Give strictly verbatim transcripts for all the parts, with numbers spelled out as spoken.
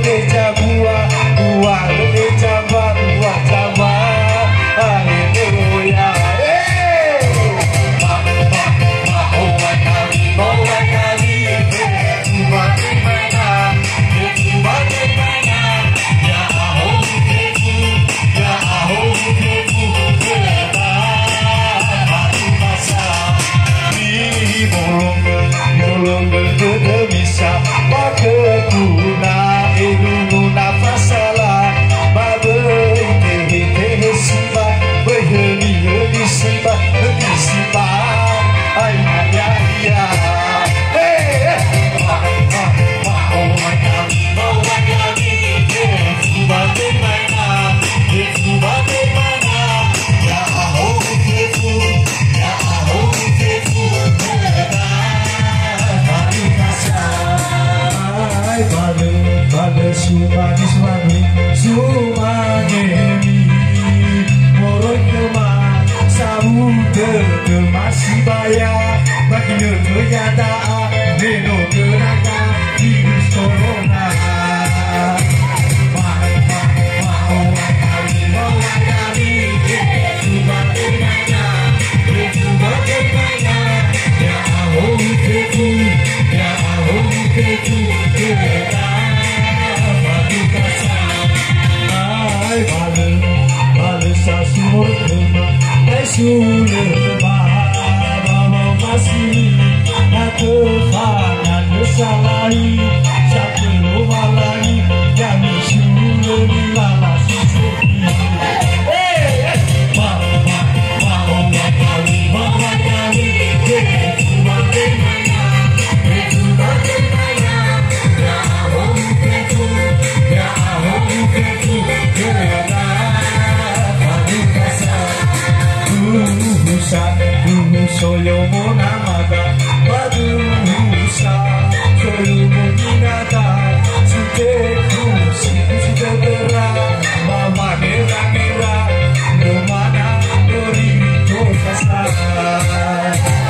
Eja bua, bua, eja ba, bua, jaba. Haleluya. Eh! Ma, ma, ma, owa kami, owa kami, eh, cuma terima, eh, cuma terima, ya, aho, eh, ya, aho, eh, eh, eh, Bolong, bolong, dödö bisa, ba khögu na elungu na fasala, ba böi tehe-tehe sibai, böi höli-höli sibai, höli sibai. Ai, ai, ai, ya. He, he. Ma, ma, ma, owa kami, owa kami, he, fuba te mai na, he, fuba te mai na, ya, aho, he, fu, ya, aho, he, fu, he, ba, ba, ba, ba, ba, Ai, balö, balö sumange, sumange, sumange mi. Moroi khöma, sabu dödö ma sibaya. Ba ginötö ya da'a, me no göna ga virus corona. Ma, ma, ma, owa kami, owa kami, eh, sumange, Soyo mona maga, ba dusa, soyo moninada, sute kusi, sute tera, ba manera-nera, no mana, no riri, no sasa.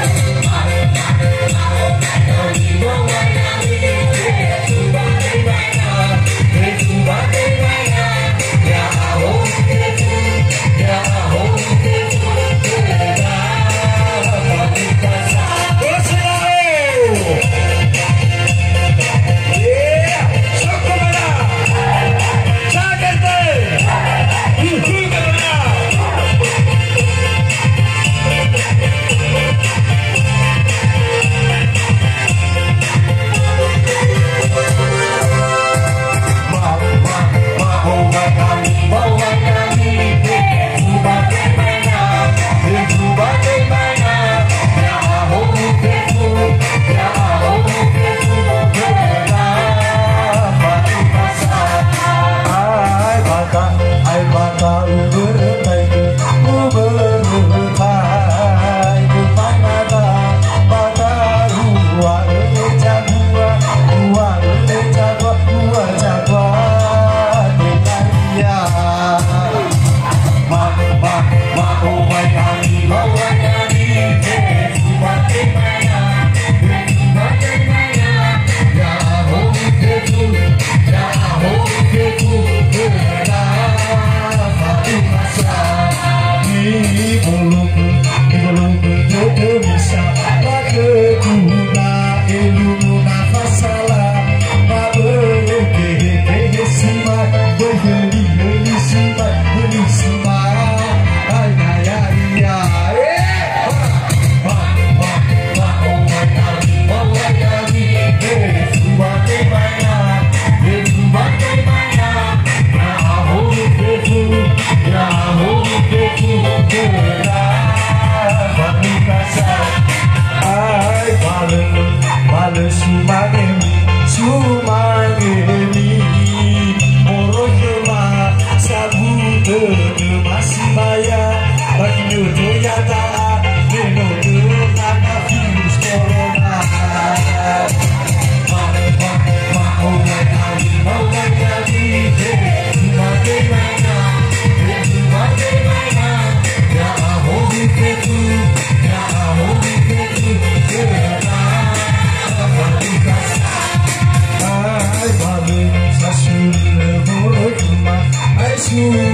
Sulö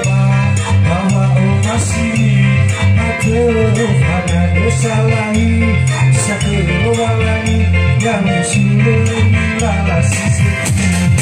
ba, ba wa'omasimi, atö fana ösalahi, satö Lowalangi, ya musulö ni lala si setu.